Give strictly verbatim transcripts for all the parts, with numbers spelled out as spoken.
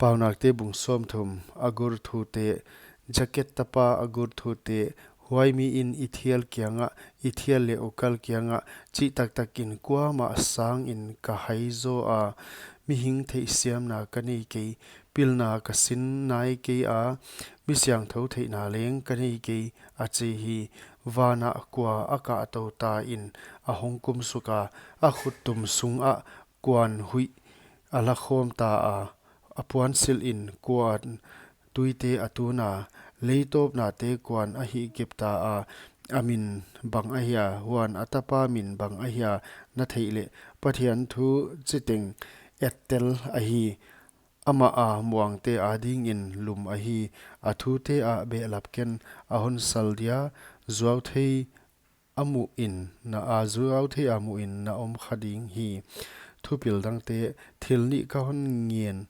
Paunakte bung sawmthum. Agur thute. Jaket tapa Agur thute. Huai miin Ithiel kiangah, Ithiel leh Ukal kiangah chih taktakin, kuamah sangin ka hai zaw a, mihing theihsiamna ka nei kei, pilna ka sin nai kei a, mi siangthou theihna leng ka nei kei, a chi hi. Vanah kua a kahtou ta in a hong kumsuk a, a khuttum sungah kuan huih a lakhawm ta a, a puansilh in kuan tuite a tun a, leitawpnate kuan a hihkip ta a, a min bang ahia, huan a tapa min bang ahia na theih leh, Pathian thu chiteng ettel ahi, amah a muangte adingin lum ahi, a thute ah behlap ken, a hon sal dia, zuauthei a muh in na a zuauthei a muh in na om kha ding hi. Thupil dangte. Thil nih ka hon ngen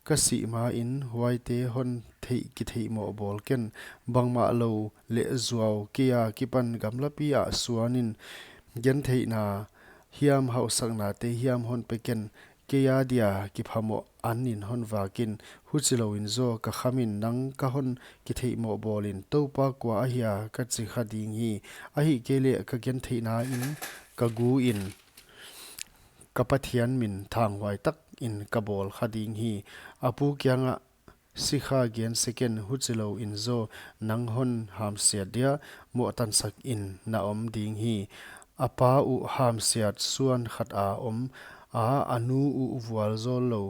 ka sih main, huaite hon theih kitheihmoh bawl ken, bangmah lou leh zuau kei a kipan gamlapi ah suanin, gentheihna hiam hauhsaknate hiam hon pe ken, kei adia kiphamoh an in hon vak in, huchilouin zaw ka khamin nang ka hon kitheihmoh bawlin, Toupa kua ahia ka chi kha ding hi. Ahihkeileh ka gentheihna in ka gu in ka Pathian min thanghuai takin ka bawl kha ding hi. A pu kiangah, Sikha gen sek in, huchilouin zaw nang hon hamsiat dia mohtansak in na om ding hi. A pa uh hamsiat suan khat a om a, a nu uh vualzawl lou,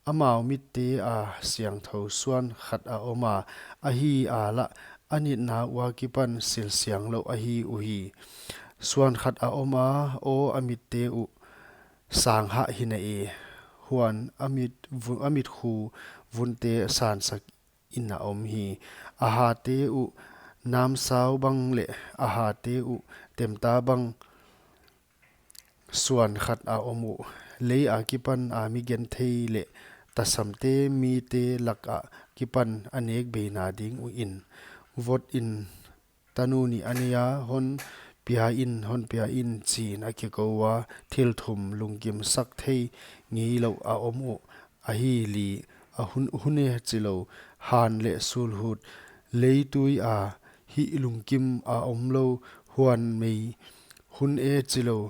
amau mitte a siangthou suan khat a om a, ahi a lah a nitna ua kipan silsiang louh ahi uhi. Suan khat a om a, aw a mitte uh sang hah hi na e, huan a mit vu-, a mitkhu vunte sansak in a om hi. A hate uh namsau bang leh a hate uh temta bang suan khat a om uh. Lei a kipan a mi genthei leh tasamte mite lak a kipan a nek beina ding uh in, vot in tanu nih a nei a, hon pia in, hon pia in, chiin a kikou ua, thil thum lungkimsak thei ngeilouh a om uh. Ahi li, a hun, hun e chilou, han leh sulhut, leitui a hih lungkim a omlou, huan mei hun e chilou,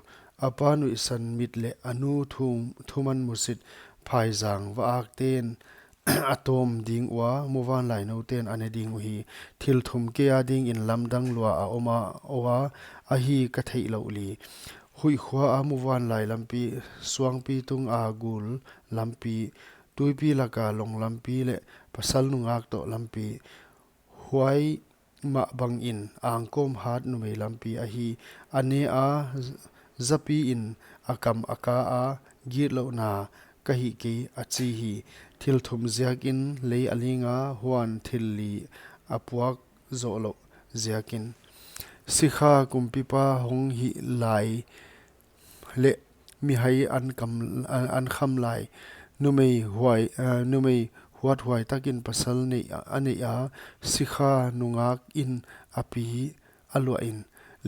a pa nuihsan mit leh a nu thum, thuman musit phaizang va-ak ten a tawm ding ua, muvanlai nou ten a ne ding uhi. Thil thum kei adingin lamdang lua a om a, ua, ahi ka theih louh li. Huih khua a muvanlai lampi, suangpi tung a gul lampi, tuipi laka long lampi leh pasal nungak toh lampi, huai mah bangin angkawm hat numei lampi ahi. A ne a, zapi in a kam a ka a, gitlouhna ka hih kei, a chi hi. Thil thum ziakin lei a ling a, huan thil li a puak zoh louh ziakin. Sikha kumpipa hong hih lai leh mihai an kam, an, an kham lai. Numei huai, eh, numei huathuai takin pasal neih a, a neih a, sikha nungak in a pi a luah in.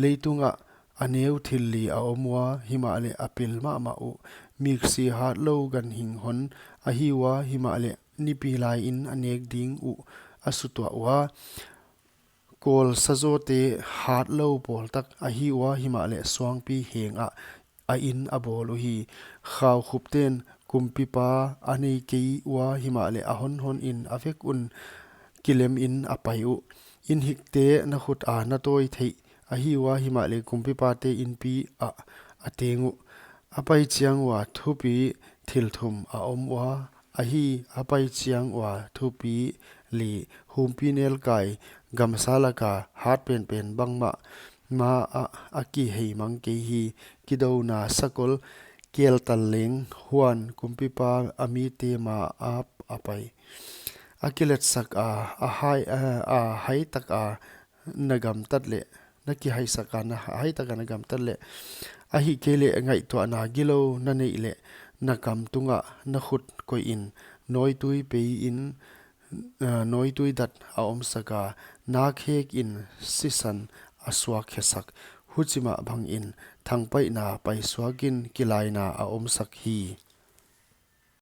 Leitungah a neu thil li a om ua, himahleh a pil mahmah uh. Miksi hatlou ganhing hon ahi ua, himahleh nipi laiin a nek ding uh a sutuah ua. Kawl sazote hatlou pawltak ahi ua, himahleh suangpi hengah a in a bawl uhi. Khaukhupten kumpipa a nei kei ua, himahleh a honhon in a vek un kilemin a pai uh. Inhikte na khut a na tawi theih ahi ua, himahleh kumpipate inpi ah a teng uh. A pai chiang ua thupi thil thum a om ua, ahi, a pai chiang ua thupi li, humpi nelkai, gamsa laka hat penpen bangmah ma ah a kihei mang kei hi. Kidouna sakol keltal leng, huan kumpipa a mite ma ah a pai. A kiletsak a, a hai, a, a haitak a na gamtat leh, na kihaisak a, na haitak a na gamtat leh, ahihkeileh ngaihtuahna gilou na neih leh, na kam tungah na khut koih in, nawitui pei in, eh, nawitui dat a omsak a, nak hek in sisan a suak khesak, huchimah bangin thangpaihna paisuak in kilaina a omsak hi.